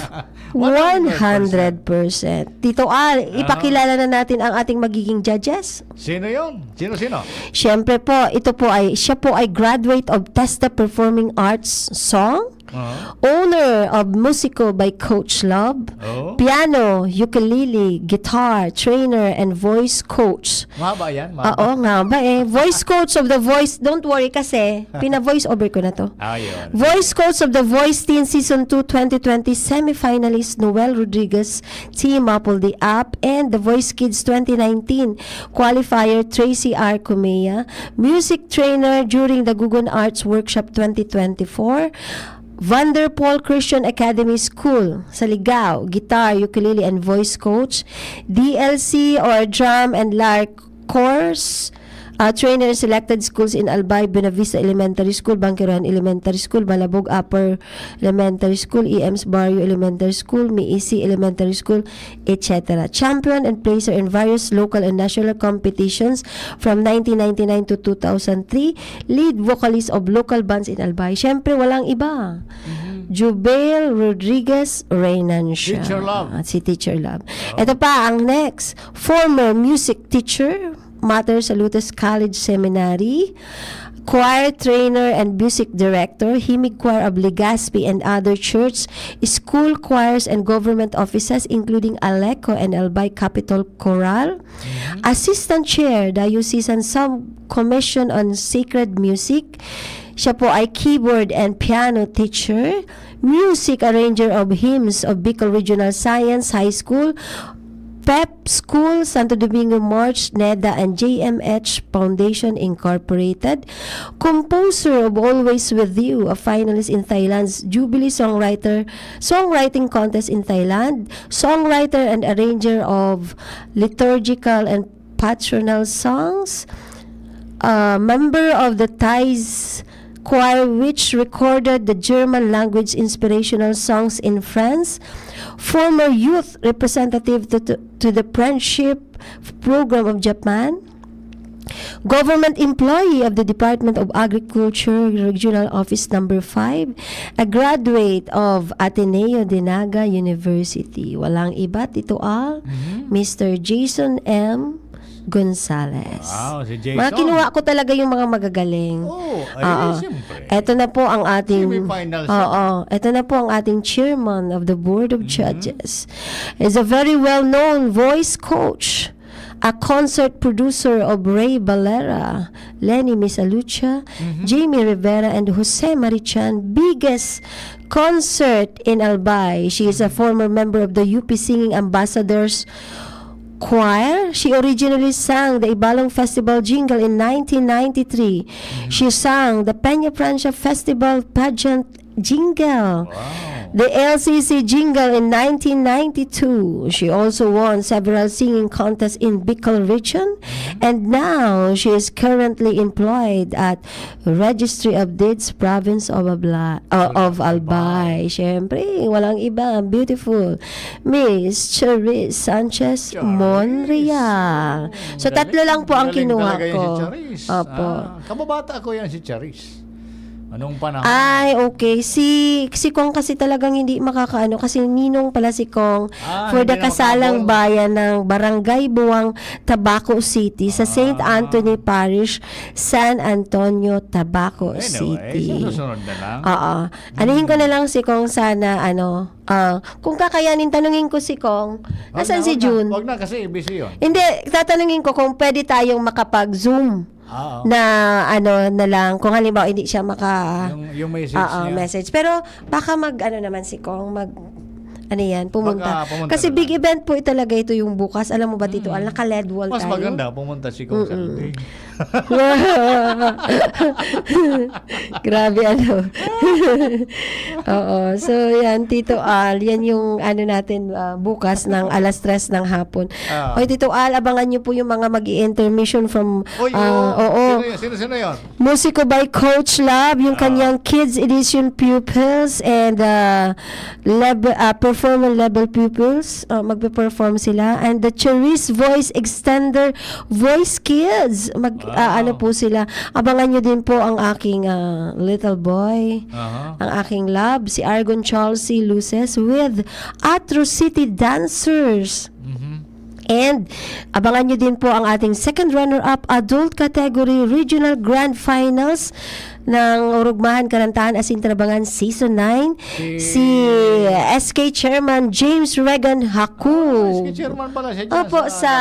One hundred percent. one hundred percent. Tito Al, Ah. ipakilala na natin ang ating magiging judges. Sino yun? Sino, sino? Siyempre po, ito po ay, siya po ay graduate of TESDA Performing Arts Song, Ah. owner of Musico by Coach Love, Oh. piano, ukulele, guitar, trainer, and voice coach. Mahaba yan, mahaba. Oo, nga ba eh. Voice coach of The Voice. Don't worry kasi, pina-voice over ko na to. Ah, yun. Voice coach of The Voice Teen Season two twenty twenty semifinalist Noel Rodriguez, Team Apple the App, and The Voice Kids twenty nineteen qualifier Tracy R. Cumea, music trainer during the Gugun Arts Workshop twenty twenty-four, Vanderpool Christian Academy School sa Ligao, guitar, ukulele, and voice coach, D L C or drum and lyre course, uh, trainer in selected schools in Albay, Buenavista Elementary School, Bangkerohan Elementary School, Malabog Upper Elementary School, E M's Barrio Elementary School, Miisi Elementary School, et cetera. Champion and placer in various local and national competitions from nineteen ninety-nine to two thousand three, lead vocalist of local bands in Albay. Siyempre, walang iba. Mhm. Jubel Rodriguez Reinancia. Teacher Love. At si Teacher Love. Oo. Ito pa, ang next. Former music teacher, Mater Salutis College Seminary, choir trainer and music director, Himig Choir of Legazpi and other church, school choirs and government offices, including Aleco and Albay Capitol Chorale, Mhm. assistant chair, Diocesan Sub-Commission on Sacred Music. Siya po ay keyboard and piano teacher, music arranger of hymns of Bicol Regional Science High School, Pep School, Santo Domingo March, NEDA, and J M H Foundation Incorporated. Composer of Always With You, a finalist in Thailand's Jubilee Songwriter, Songwriting Contest in Thailand. Songwriter and arranger of liturgical and patronal songs. uh, member of the Thais choir, which recorded the German language inspirational songs in France, former youth representative to, to, to the Friendship Program of Japan, government employee of the Department of Agriculture, Regional Office Number Five, a graduate of Ateneo de Naga University. Walang iba, Tito Al, Mhm. Mister Jason M. Gonzales. Wow, si Jason. Mga kinuha ko talaga yung mga magagaling. Oh, ay, Oo. siyempre. Ito na po ang ating Semifinals na. Oo, ito na po ang ating chairman of the Board of Mhm. Judges. Is a very well-known voice coach, a concert producer of Ray Valera, Lenny Misalucha, Mhm. Jamie Rivera, and Jose Marichan. Biggest concert in Albay. She is a former member of the U P Singing Ambassadors Choir. She originally sang the Ibalong Festival jingle in nineteen ninety-three. She sang the Peña Francia Festival pageant jingle, Wow. the L C C jingle in nineteen ninety-two. She also won several singing contests in Bicol region, and now she is currently employed at Registry of Deeds, Province of Abla- uh, of Albay. Siyempre, walang iba, beautiful Miss Cherise Sanchez Cherise. Monreal. So, Galing. tatlo lang po ang Galing kinuha talaga yun ko. Si Charis. Opo. Ah, kababata ko yan si Charis. Anong panahon? Ay, okay. Si si Kong kasi talagang hindi makakaano kasi ninong pala si Kong Ah, for the hindi na Kasalang makabol. Bayan ng Barangay Buwang, Tabaco City sa Saint Ah. Anthony Parish, San Antonio, Tabaco Anyway, City. sa susunod na lang. Oo. Anihin ko na lang si Kong sana, ano, ah, kung kakayanin, tanungin ko si Kong, Wag asan na, si wag na. June? Wag na kasi busy yun. Hindi, tatanungin ko kung pwede tayong makapag-Zoom Ah, oo. na ano na lang, kung halimbawa hindi siya maka Yung, yung message Oo, niya. message. Pero baka mag ano naman si Kong, mag ano yan, pumunta. Baka pumunta Kasi na big lang. event po talaga ito yung bukas. Alam mo ba, Tito Mm. Al, naka-L E D wall Mas tayo. Maganda pumunta si Kong Mm-mm. Saldi. Grabe ano. Oo. So yan, Tito Al, yan yung ano natin, ah, bukas ng alas tres ng hapon. Ah. Oy, Tito Al, abangan nyo po yung mga mag-i-intermission from Oy, ah, oo. Oo. Sino, sino, sino yun? Musico by Coach Lab, yung Ah. kanyang Kids Edition pupils and uh, level, uh, performer level pupils. Uh, magpe-perform sila. And the Cherise Voice Extender Voice Kids. Mag, Wow. uh, ano po sila. Abangan nyo din po ang aking uh, little boy, Aha. ang aking love, si Argon Charles C. Luces with Atro City Dancers. Mhm. And abangan nyo din po ang ating second runner-up adult category regional grand finals ng Urugmahan Karantahan Asin Tinabangan Season nine, Si si S K Chairman James Regan Haku. Oh, S K Chairman pala siya dyan Opo, sa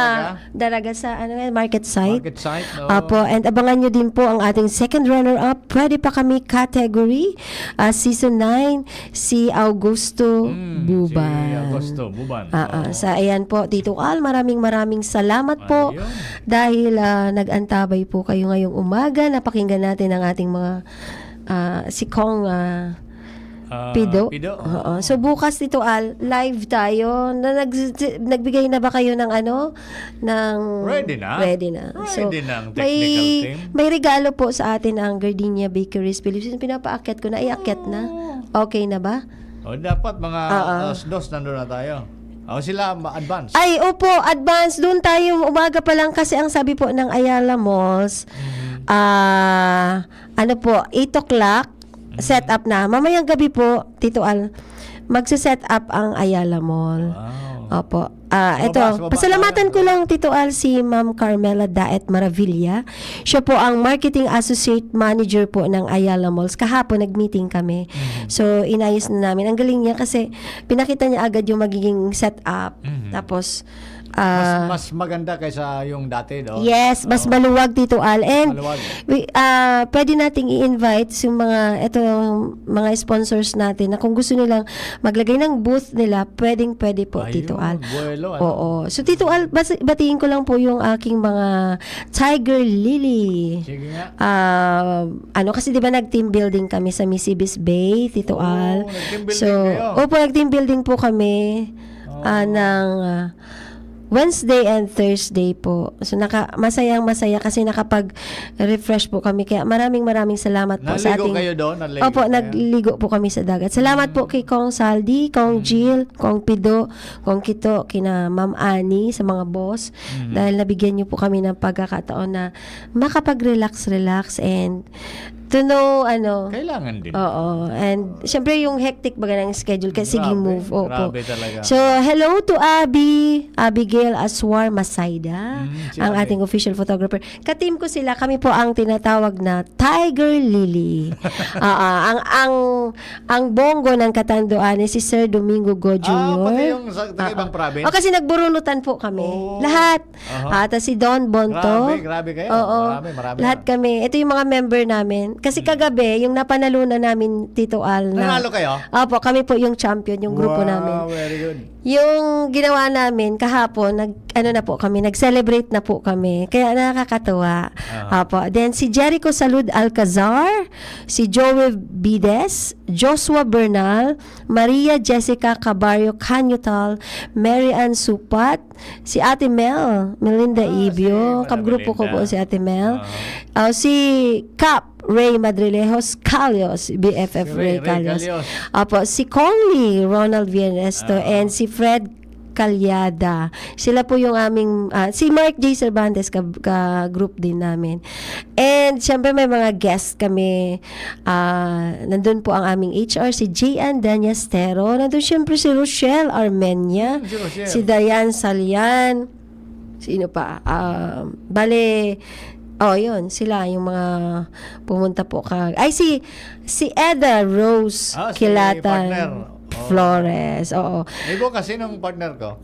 Dalaga. Dalaga sa ano nga, market site. Market site. Oo. Apo, and abangan nyo din po ang ating second runner-up. Pwede pa kami category, ah, season nine, si Augusto Mm, Buban. Si Augusto Buban. Ah, ah. Oo. Sa ayan po, Tito Al, maraming maraming salamat po Ayun. dahil ah, nag-antabay po kayo ngayong umaga. Napakinggan natin ang ating mga ah, si Kong ah, Ah, Pido. Pido. Oo. So bukas, Tito Al, live tayo. Na nag, nagbigay na ba kayo ng ano? Ng Ready na? Ready na. So, Ready na ang may, technical team. may regalo po sa atin ang Gardenia Bakeries Philippines. Pinapaakyat ko na, iakyat na. Oh. Okay na ba? O, dapat mga Oo. alas dos nandun na tayo. O, sila ma-advance. Ay, opo, advance. Doon tayo umaga pa lang kasi ang sabi po ng Ayala Malls, Mhm. ah, ano po, eight o'clock, Mhm. set up na. Mamayang gabi po, Tito Al, magse-set up ang Ayala Mall. Wow. Opo. Ah, Sa ito, baba, sa baba pasalamatan tayo. ko lang, Tito Al, si Ma'am Carmela Daet Maravilla. Siya po ang Marketing Associate Manager po ng Ayala Malls. Kahapon, nag-meeting kami. Mhm. So, inayos na namin. Ang galing niya kasi pinakita niya agad yung magiging setup. Mhm. Tapos, Mas, ah, mas maganda kaysa yung dati, no? Yes, mas Oo. maluwag, Tito Al. And Maluwag. we, ah, pwede nating i-invite yung mga, ito, mga sponsors natin na kung gusto nilang maglagay ng booth nila, pwedeng pwede po, Ayun, Tito Al. buwelo, ano? Oo. So, Tito Al, bas- batiin ko lang po yung aking mga Tiger Lily. Sige nga. Ah, ano, kasi di ba nag-team building kami sa Misibis Bay, Tito Oo, Al? nag-team building So, kayo. opo, nag-team building po kami Oo. ah, ng ah, Wednesday and Thursday po. So, naka, masayang masaya kasi nakapag-refresh po kami. Kaya maraming maraming salamat po sa Naligo ating... kayo doon? Naligo Opo, kayo? Nagligo po kami sa dagat. Salamat po kay Kong Saldi, Kong Jill, Kong Pido, Kong Kito, kina Ma'am Annie, sa mga boss. Dahil nabigyan niyo po kami ng pagkakataon na makapag-relax-relax and to know, ano... Kailangan din. Oo. And, syempre, yung hectic baga ng schedule kasi sige Grabe, move. Opo. grabe talaga. So, hello to Abby, Abigail Aswar Masayda, Mm, si ang Abby. ating official photographer. Ka-team ko sila, kami po ang tinatawag na Tiger Lily. Oo, ang, ang, ang bongo ng Katanduanes, si Sir Domingo Go Ah, Junior. Pati yung sa taga Oo. ibang province? O, kasi nagburunutan po kami. Oo. Lahat. Aha. Ah, tas si Don Bonto. Grabe, grabe kayo. Oo. Marami, marami Lahat na. Kami. Ito yung mga member namin. Kasi kagabi, yung napanalunan namin, Tito Al, na... Nanalo kayo? Opo, kami po yung champion, yung grupo Wow, namin. Very good. Yung ginawa namin kahapon, nag, ano na po kami, nag-celebrate na po kami. Kaya nakakatuwa. Ah. Opo. Then, si Jericho Salud Alcazar, si Joey Bides, Joshua Bernal, Maria Jessica Cabarrio Cañutal, Mary Ann Supat, si Ate Mel, Melinda Ah, Ibio, si kabgrupo ko Melinda. po si Ate Mel. Ah. Ah, si Cap Ray Madrilejos Calios, B F F Si Ray, Ray, Ray Calios. Calios. Apo, si Conley Ronald Villanesto Ah. and si Fred Calyada. Sila po yung aming, ah, si Mark J Cervantes ka, ka group din namin. And syempre may mga guest kami. Ah, nandun po ang aming H R, si J N Daniastero. Nandun syempre si Rochelle Armenia, Hmm, si Rochelle. si Diane Salian. Sino pa? Ah, bale, oh, yun. Sila yung mga pumunta po ka... Ay, si, si Eda Rose Ah, si Kilatan partner. Oo. Flores. Oo. Ibo kasi nung partner ko.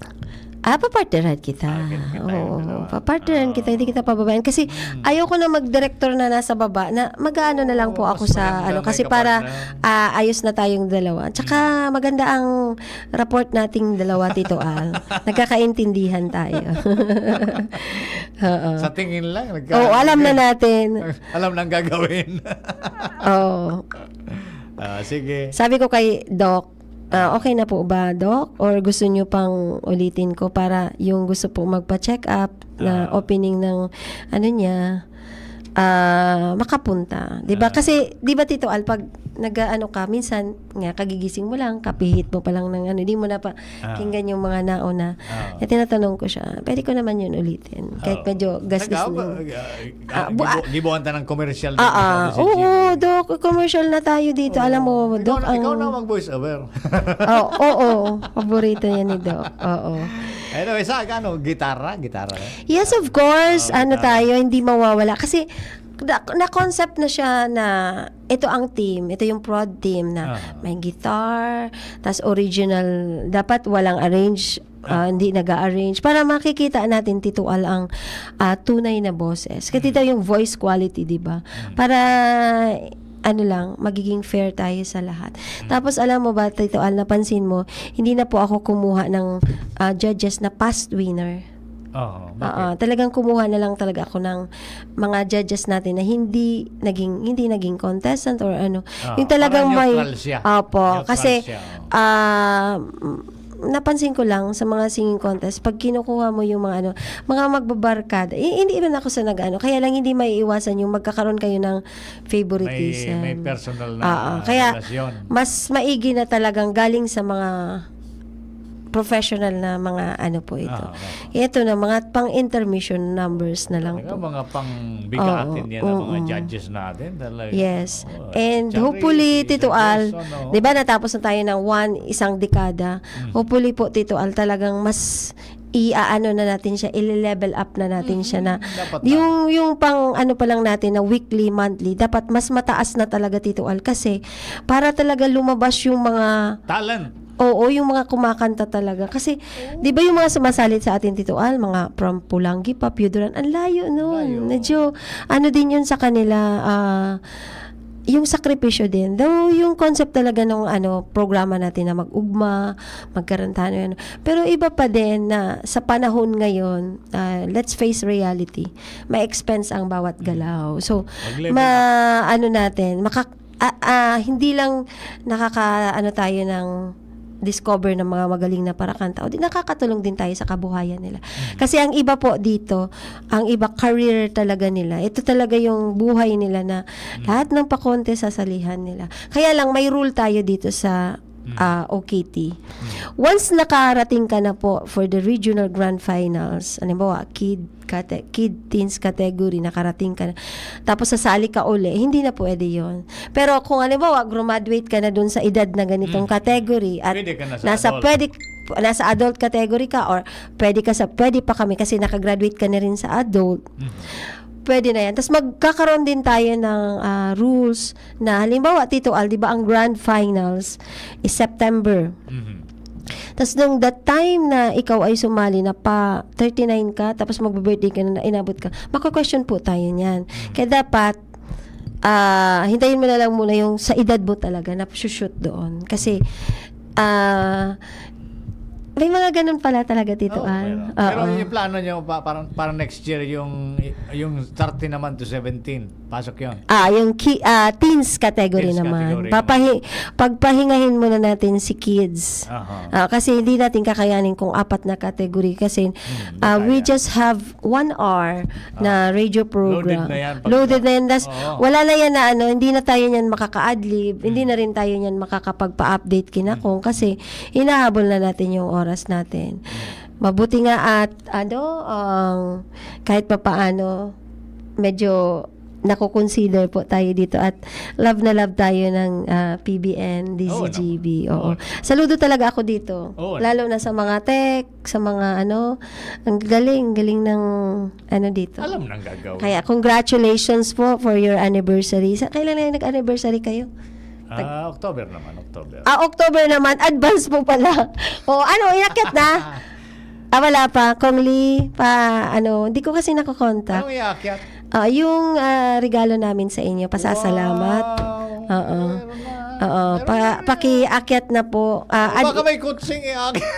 Ah, papartneran kita. Ah, kita, kita yung Oo, dalawa. papartneran Ah. kita, hindi kita pababayaan. Kasi Mm. ayoko na mag-director na nasa baba na mag-aano na lang po Oo, ako mas sa maganda ano, may kasi para kapartner. ah, ayos na tayong dalawa. Tsaka maganda ang rapport nating dalawa, Tito Al. Nagkakaintindihan tayo. Oo. Sa tingin lang. nagka- Oo, alam na natin. Alam na ang gagawin. Oo. Ah, sige. Sabi ko kay Doc, ah, okay na po ba, Doc? Or gusto nyo pang ulitin ko para yung gusto po magpa-check up na Ah. opening ng ano niya, ah, makapunta. 'Di ba? Ah. Kasi 'di ba, Tito Al, pag nag-aano ka, minsan nga kagigising mo lang, kapihit mo pa lang ng ano, hindi mo na pa Ah. kinggan yung mga nauna. Ah. Kaya tinatanong ko siya, pwede ko naman yun ulitin. Kahit Oo. medyo gasgas Saka, na yun. ah, Ah, ah, bu- ah, gibu- gibuhan ta ng commercial dito Ah, ah. sa C G B. Oo, Doc, commercial na tayo dito. Alam mo, Ikaw Doc, na, ikaw ang... na mag-voice over. Oh, oo, paborito yan ni Doc. Oo. Anyway, sa ano, gitara, gitara. Eh? Yes, of course. Oh, Ano gitara. tayo, hindi mawawala. Kasi na, na-concept na siya na ito ang team, ito yung prod team na Ah. may guitar, tas original, dapat walang arrange, ah, hindi nag-arrange para makikita natin, Tito Al, ang ah, tunay na boses. Kasi ito yung voice quality, 'di ba? Para ano lang, magiging fair tayo sa lahat. Tapos alam mo ba, Tito Al, napansin mo, hindi na po ako kumuha ng ah, judges na past winner. Oo, Oo, bakit? Talagang kumuha na lang talaga ako ng mga judges natin na hindi naging hindi naging contestant or ano. Ah, Yung talagang parang may neutral siya. Opo, Neutral kasi siya, oh. ah, m- napansin ko lang sa mga singing contest, pag kinukuha mo yung mga ano, mga magbabarkada, eh, hindi man ako sa nag-ano, kaya lang hindi maiiwasan yung magkakaroon kayo ng favoritism. May, may personal na Oo, kaya relasyon. Mas maigi na talagang galing sa mga professional na mga ano po ito. Ah, okay. Ito na, mga pang-intermission numbers na lang Talaga, po. mga pangbigatin Oo, yan ang mga oo. judges natin. Talaga. Yes. Oo, And Charisse, hopefully, Tito Al, Gerson, oh. di ba natapos na tayo ng one, isang dekada? Mm. Hopefully po, Tito Al, talagang mas i-ano na natin siya, i-level up na natin siya na Mm, dapat yung yung pang ano pa lang natin na weekly, monthly, dapat mas mataas na talaga, Tito Al, kasi para talaga lumabas yung mga Talent. Oo, yung mga kumakanta talaga. Kasi, di ba yung mga sumasalit sa atin, Tito Al, mga from Pulangi pa, Pio Duran, ang layo nun. Layo. Medyo, ano din yun sa kanila, ah, yung sakripisyo din. Though, yung concept talaga ng ano, programa natin na mag-ugma, magkarantano, ano. Pero iba pa din na sa panahon ngayon, ah, let's face reality, ma-expense ang bawat galaw. So, Mag-level ma, ano natin, maka, ah, ah, hindi lang nakaka, ano tayo ng discover ng mga magaling na parakanta, o di nakakatulong din tayo sa kabuhayan nila. Kasi ang iba po dito, ang iba career talaga nila. Ito talaga yung buhay nila na lahat ng pakonte sasalihan nila. Kaya lang may rule tayo dito sa ah, O K T. Once nakarating ka na po for the regional grand finals, halimbawa, kid, kate, kid teens category, nakarating ka na, tapos sasali ka uli, hindi na pwede yon. Pero kung halimbawa, graduate ka na dun sa edad na ganitong category at Pwede ka na sa nasa adult. pwede nasa adult category ka or pwede ka sa pwede pa kami kasi nakagraduate ka na rin sa adult. Pwede na yan. Tapos magkakaroon din tayo ng ah, rules na halimbawa, Tito Al, di ba ang grand finals is September? Mhm. Tapos nung that time na ikaw ay sumali na pa thirty-nine ka, tapos magbe-birthday ka na, inabot ka, mako-question po tayo niyan. Kaya dapat, ah, hintayin mo na lang muna yung sa edad mo talaga na shoot doon. Kasi, ah, may mga ganun pala talaga, Tito Oh, Al. pero, pero Oo. yung plano nyo pa, parang, parang next year yung yung thirty naman to seventeen. Pasok yon. Ah, yung ki- ah, teens category Teens naman. category Papahi- pagpahingahin muna natin si kids. Aha. Ah, kasi hindi natin kakayanin kung apat na category kasi Hmm, ah, we kaya. just have one hour na radio program. Loaded na yan pag- Loaded na yan. Tas Oo. wala na yan na ano, hindi na tayo niyan makaka-adlib, hindi na rin tayo niyan makakapagpa-update kinakong kasi hinahabol na natin yung oras natin. Mabuti nga at ano, ang kahit papaano medyo nako-consider po tayo dito at love na love tayo ng ah, P B N, D Z G B. Oo. Oo. Saludo talaga ako dito. Oo. Lalo na sa mga tech, sa mga ano, ang galing, galing ng ano dito. Alam nang gagawin. Kaya congratulations po for your anniversary. Sa kailan na yung nag-anniversary kayo? Ah, October naman, October. Ah, October naman, advance po pala. O, ano, inakyat na? Ah, wala pa. Kong Lee, pa, ano, hindi ko kasi nakokontak. Anong iakyat? Ah, yung ah, regalo namin sa inyo, pasasalamat. Wow. Oo. Meron na. Oo, Meron pa, na. Pakiakyat na po. Ah, ad- Baka may kutsing iakyat.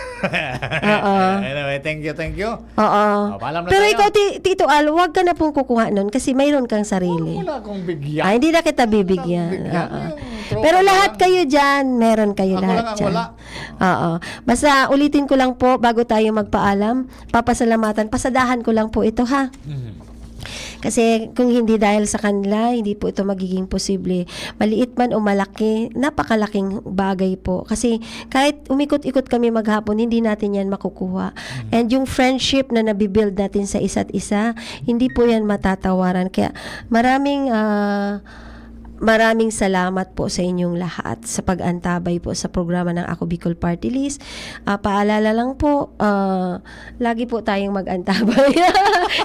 Oo. Anyway, thank you, thank you. Oo. Oh, paalam na Pero tayo. ikaw, ti- Tito Al, huwag ka na pong kukuha nun kasi mayroon kang sarili. Wala akong bigyan. Ah, hindi na kita bibigyan. Wala akong bigyan. Oo. Yung tropa Pero ko lahat lang. Kayo dyan, meron kayo Ako lahat lang ang dyan. Wala. Oo. Basta ulitin ko lang po bago tayo magpaalam, papasalamatan, pasadahan ko lang po ito ha. Mhm. Kasi kung hindi dahil sa kanila, hindi po ito magiging posible. Maliit man o malaki, napakalaking bagay po. Kasi kahit umikot-ikot kami maghapon, hindi natin yan makukuha. And yung friendship na nabibuild natin sa isa't isa, hindi po yan matatawaran. Kaya maraming ah, maraming salamat po sa inyong lahat sa pag-antabay po sa programa ng Ako Bicol Party List. Ah, paalala lang po, ah, lagi po tayong mag-antabay.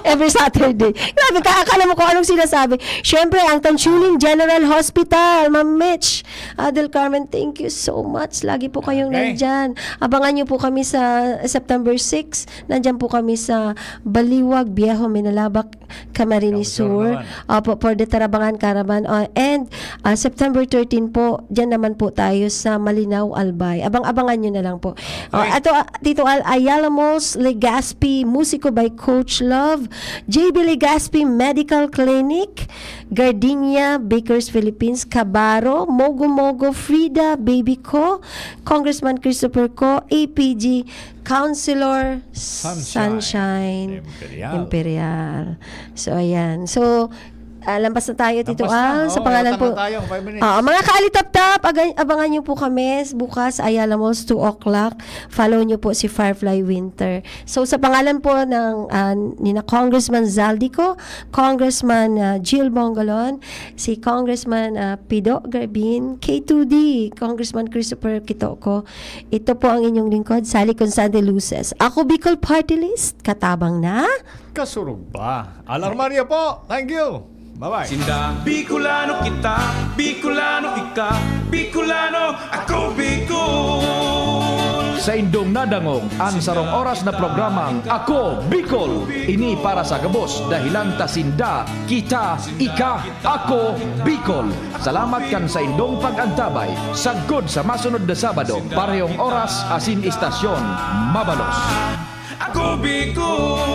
Every Saturday. Grabe ka, akala mo kung anong sinasabi. Siyempre, ang Tanchuling General Hospital, Ma'am Mitch, ah, Del Carmen, thank you so much. Lagi po kayong Okay. nandyan. Abangan nyo po kami sa September six. Nandyan po kami sa Baliwag, Viejo, Minalabac, Camarines Camarines Sur Sur. naman. Opo, for the Tarabangan Caravan. Uh, and uh, September thirteen po, dyan naman po tayo sa Malinao, Albay. Abang-abangan nyo na lang po. Uh, ato, uh, Tito Al, Ayala Malls, Legazpi, Musiko by Coach Love, J B Legazpi Medical Clinic, Gardenia, Bakers Philippines, Kabaro, Mogo Mogo, Frida, Baby Co, Congressman Christopher Co, A P G, Councilor Sunshine. Sunshine Imperial. Imperial. So, ayan. So, ah, lampas na tayo, Tito Lampas na. Al, sa Oo, pangalan lampas po. na tayo, five minutes. Ah, mga kaalitap-tap, agan- abangan nyo po kami bukas, Ayala Malls, two o'clock. Follow nyo po si Firefly Winter. So, sa pangalan po ng ah, nina Congressman Zaldy Co, Congressman ah, Jill Bongalon, si Congressman ah, Pido Garbin, K two D, Congressman Christopher Quitoco, ito po ang inyong lingkod, Sally Constante Luces. Ako, Bicol Party List, katabang na. Kasurog pa. Al Armario po. Thank you. Bye-bye. Sinda Bicolano kita, Bicolano ika, Bicolano ako, Bicol. Saindong nadangog an sarong oras na programang Ako Bicol. Ini para sa gabos, dahelan ta sinda, kita, ika, ako, Bicol. Salamat kan saindong pag-antabay. Sagkod sa masunod na Sabado, parehong oras asin istasyon, mabalos. Ako, Bicol.